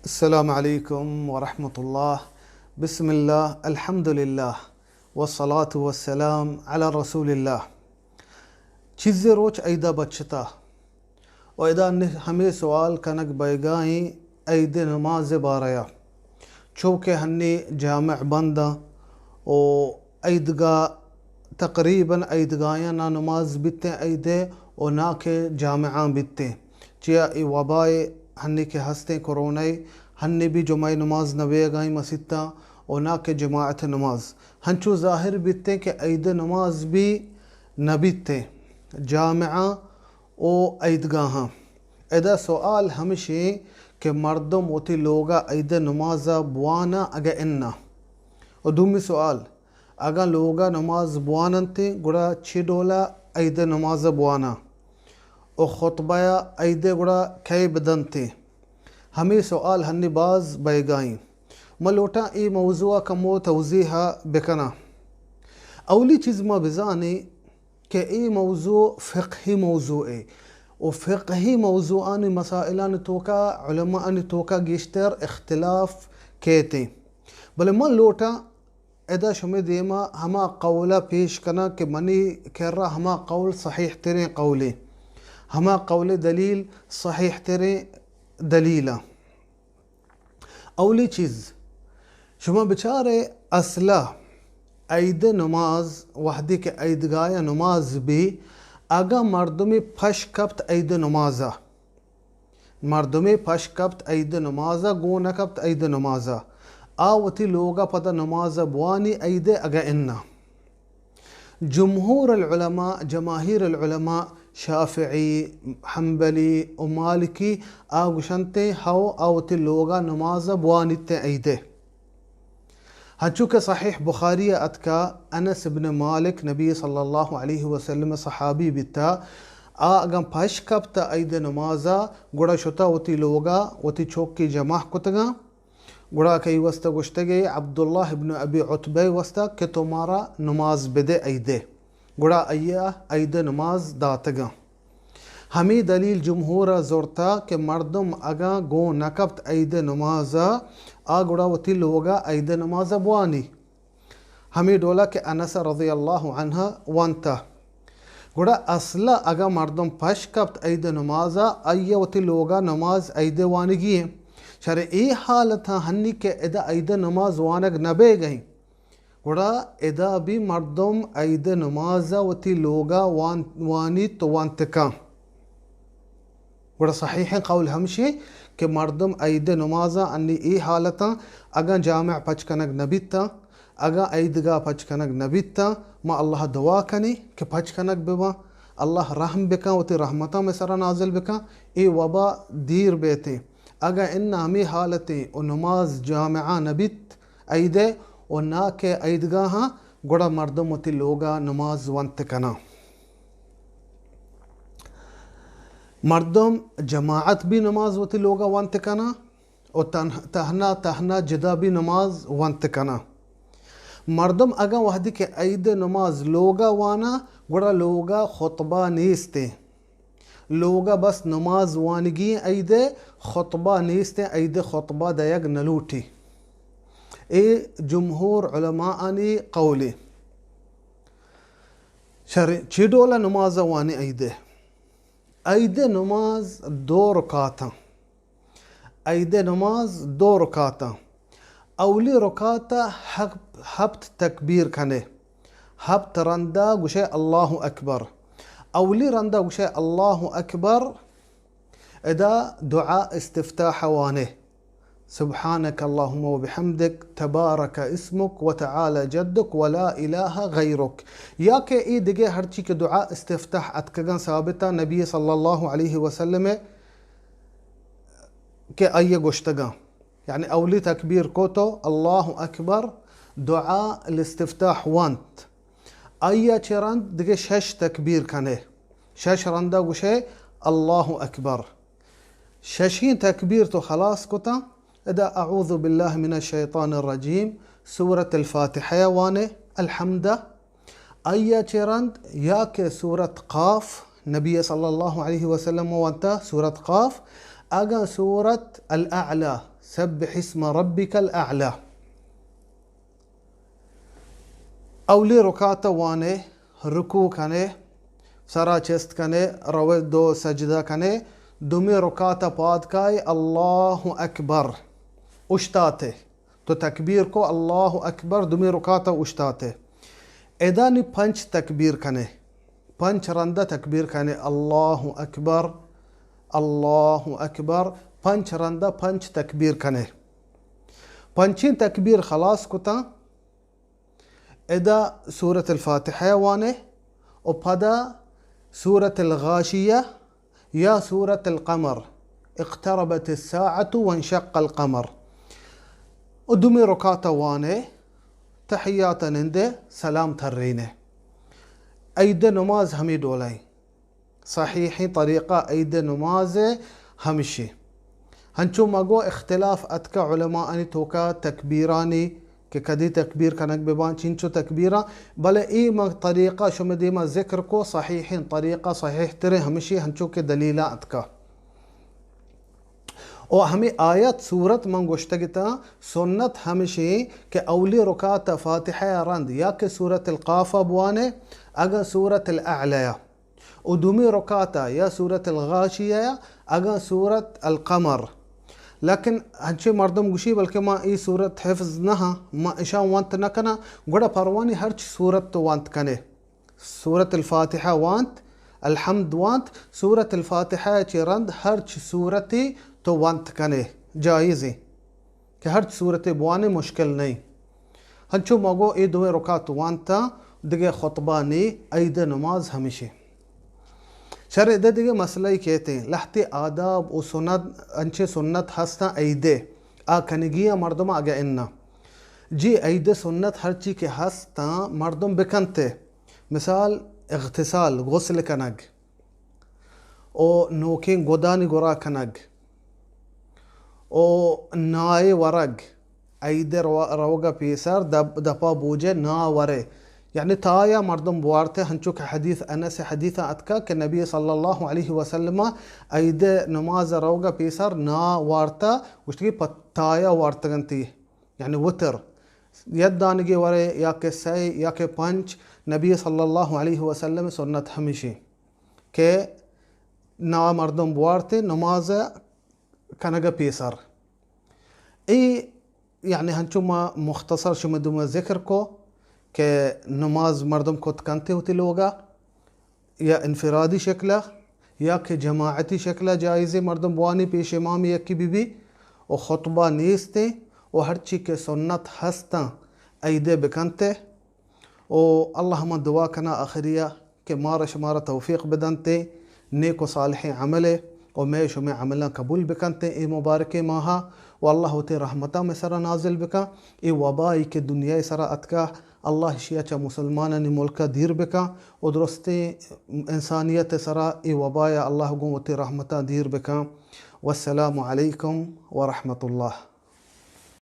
السلام علیکم ورحمۃ اللہ۔ بسم اللہ، الحمدللہ، والصلاة والسلام علی رسول اللہ۔ چیزے روچ عیدا بچتا و ادا نہ ہمے سوال کنگ بئیگائیں عید نماز باریا، چو کہ ہنی جامع بنداں و عیدگاہ، تقریباً عیدگاہیاں نا نماز بیتیں عیدے و نا کہ جامعاں بیتیں۔ چیا اے وبائے ہنی کہ ہستیں کرونائی، ہنی بھی جمعہ نماز نہ بیگائیں مسیتاں و نا کہ جماعت نماز۔ ہنچو ظاہر بیتیں کہ عید نماز بھی نہ بیتیں جامعاں و عیدگاہاں۔ ادا سوال ہمشیں کہ مردم وتی لوگا عید نمازا بوانا اگہ انا؟ و دومی سوال، اگاں لوگا نماز بواننتیں گڑا چی ڈولا عید نماز بوانا؟ و خطبہ عید گڑا کئے بدنتیں؟ ہمے سوال ہنی باز بئیگائیں۔ من لوٹاں اے موضوع کمو توضیح بکناں۔ اولی چیز ما بزانیں کہ اے موضوع فقہی موضوع اے و فقہی موضوعانی مسائلانی توکا علماءانی توکا گیشتر اختلاف کیتیں۔ بلے من لوٹاں ادا شمے دیما ہما قولا پیش کناں کہ منی کرا ہما قول صحیح تریں قولے، ہما قول دلیل صحیح تریں دلیلاں۔ اولی چیز، شما بچارے اصلا عید نماز وہدے کہ عیدگاہ نماز بی، اگاں مردمے پش کپت عید نمازا، مردمے پش کپت عید نمازا، گون نہ کپت عید نمازا، آ وتی لوگا پدا نمازا بوانی عیدے اگہ انا؟ جمہور العلماء، جماہیر العلماء، شافعی، حنبلی و مالکی، آ گوشنتے ہو آ وتی لوگا نمازا بوانیتے عیدے۔ ہنچو کہ صحیح بخاری ء اتکا، انس ابن مالک نبی صلی اللہ علیہ وسلم ء صحابی بیتا، آ اگاں پش کپت عید نمازا، گڑا شتا وتی لوگا وتی چوکی جمع کتگاں، گڑا کئی واسطہ گوشتگے عبداللہ ابن ابی عتبہ واسطہ کہ تو مارا نماز بدے عیدے، گڑا آئی ء عید نماز داتگاں۔ ہمے دلیل جمہور ء زرتا کہ مردم اگاں گون نہ کپت عید نماز ء، آ گڑا وتی لوگ ء عید نماز ء بوانی۔ ہمے ڈول ء کہ انس رضی اللہ عنہ وانتا۔ گڑا اصل ء اگاں مردم پش کپت عید نماز ء، آئی ء وتی لوگ ء نماز عید وانگی انت۔ شر اے حالت ء ہنی کہ ادا عید نماز وانگ نہ بیگ ء انت۔ گڑا ادا بھی مردم عید نماز ء وتی لوگ ء وان-، وانیت و وانت کن۔ گڑا صحیح قول ہمشی کہ مردم عید نماز ء انی اے حالتاں اگاں جامع پچ کنگ نہ بیتاں، اگاں عیدگاہ پچ کنگ نہ بیتاں، ما اللہ دعا کنی کہ پچ کنگ بباں، اللہ رحم بکن، وتی رحمتاں مئے سرا نازل بکن، اے وبا دیر بیتیں۔ اگاں اناں ہمے حالتیں و نماز جامعہ نہ بیت، عید ء و نا کہ عیدگاہاں، گڑا مردم وتی لوگ ء نماز ونت کناں۔ مردم جماعت بھی نماز وتی لوگ ء ونت کناں و تن-، تہنا تہنا جدا بھی نماز ونت کناں۔ مردم اگاں وہدی کہ عید نماز لوگ ء واناں، گڑا لوگ ء خطبہ نیستیں۔ لوگ ء بس نماز وانگی ایں، عید ء خطبہ نیست ایں، عید ء خطبہ دئیگ نہ لوٹی۔ اے جمہور علماءانی قولے۔ شر، چی ڈول ء نماز ء وانی عید ء؟ عید ء نماز دو رکعتاں۔ عید نماز دو رکعتاں۔ اولی رکعت ء ہپ-، ہپت تکبیر کنے۔ ہپت رندا گوشے اللہ اکبر۔ اولی رندا گوشے اللہ اکبر۔ ادا دعا استفتاح وانے۔ سبحانك اللهم وبحمدك، تبارك اسمك وتعالى جدك ولا إله غيرك۔ یا کہ ای دگہ ہرچی کہ دعا استفتاح اتکگاں ثابتہ نبی صلی اللہ علیہ وسلم کہ آئی ء گوشتگاں، یعنی اولی تکبیر کو تو اللہ اکبر، دعا الاستفتاح وانت، آئی ء چہ رند دگہ شش تکبیر کنے، شش رندا گوشے اللہ اکبر۔ ششیں تکبیر تو خلاص کتاں، ادا اعوذ باللہ من الشیطان الرجیم، سورۃ الفاتحہ وانے، الحمد، آئی ء چہ رند یا کہ سورت قاف، نبی صلی اللہ علیہ وسلم وانتا سورت قاف، اگاں سورت الاعلی، سبح اسم ربک الاعلی، اولی رکعت ءَ وانے، رکوع کنے، سرا چست کنے، روے دو سجدہ کنے، دومی رکعت ءَ پاد کائے، اللہ اکبر، اوشتاتے۔ تو تکبیر کو، اللہ اکبر، دومی رکعت ءَ اوشتاتے۔ ادا نی پنچ تکبیر کنے، پنچ رندہ تکبیر کنے، اللہ اکبر، اللہ اکبر، پنچ رندہ پنچ تکبیر کنے۔ پنچیں تکبیر خلاص کتاں، ادا سورت الفاتحہ وانے و پدا سورت الغاشیہ یا سورت القمر، اقتربت الساعة وانشق القمر، و دومی رکعت وانے، تحیات نندے، سلام تھرینے۔ عید نماز ہمے ڈولیں۔ صحیحیں طریقہ عید نماز ہمشی۔ ہنچو مگو اختلاف اتکا علماءانی توکا تکبیرانی کہ کدی تکبیر کنگ بباں، چنچو تکبیراں، بلے اے من طریقہ شمے دیما ذکر کو، صحیحیں طریقہ، صحیح تریں ہمشی ہنچو کہ دلیلاں اتکا۔ و ہمے آیت سورت من گوشتگ اتاں، سنت ہمشی کہ اولی رکعت فاتحہ رند یا کہ سورت القاف بوانے، اگاں سورت الاعلی و دومی رکعت ءَ یا سورت الغاشیہ یا اگاں سورت القمر۔ لیکن ہنچیں مردم گوشی، بلکہ ما اے سورت حفظ نہ ہاں، ما اشاں وانت نہ کناں، گڑا پروانی ہرچ سورت تو وانت کنے۔ سورت الفاتحہ وانت، الحمد وانت، سورت الفاتحہ چہ رند ہرچ سورتے تو وانت کنے، جائزیں۔ کہ ہرچ سورتے بوانے مشکل نئیں۔ ہنچو مگو اے دوئیں رکعت وانتا دگہ خطبہ نی، عید نماز ہمشی۔ شر ادا دگہ مسئلہ کیتیں، لہتے آداب و سنت، انچیں سنت ہستاں عیدے، آ کنگی آں مردم اگہ انا۔ جی عید سنت ہرچی کہ ہستاں مردم بکنتے، مثال اغتسال، غسل کنگ، و نوکیں گدانی گورا کنگ، و نائے ورگ، عید ءِ رو-، روگ ءَ پیسر دپ-، دپا بوجے نا ورے۔ یعنی تایا مردم بوارتے، ہنچو کہ حدیث انس ءِ حدیث ءَ اتکا کہ نبی صلی اللہ علیہ وسلم ءَ عید ءِ نماز ءَ روگ ءَ پیسر نا وارتا، گوشتگی پہ تایا وارتگنتی، یعنی وتر۔ یک دانگے ورے یا کہ سئے یا کہ پنچ، نبی صلی اللہ علیہ وسلم ءِ سنت ہمیشی کہ نا مردم بوارتے نماز ءَ کنگ ءَ پیسر۔ اے یعنی ہنچو ما مختصر شمے دوما ذکر کو کہ نماز مردم کت کنتے وتی لوگا، یا انفرادی شکلا یا کہ جماعتی شکلا جائزے مردم بوانی پیش امام یکی بی بی و خطبہ نیستے و ہرچی کہ سنت ہستاں عیدے بکنتے۔ و اللہ من دعا کنا آخریا کہ مارا شمارا توفیق بدنتے نیک و صالحیں عملے و مئے شمئے عملاں قبول بکنتے اے مبارکیں ماہا و اللہ وتی رحمتاں مئے سرا نازل بکن۔ اے وبائی کہ دنیای سرا اتکا، اللہ اشیا چہ مسلمانانی ملکا دیر بکن و درستیں انسانیت سرا اے وبایا اللہ گوں وتی رحمتاں دیر بکن۔ والسلام علیکم ورحمۃ اللہ۔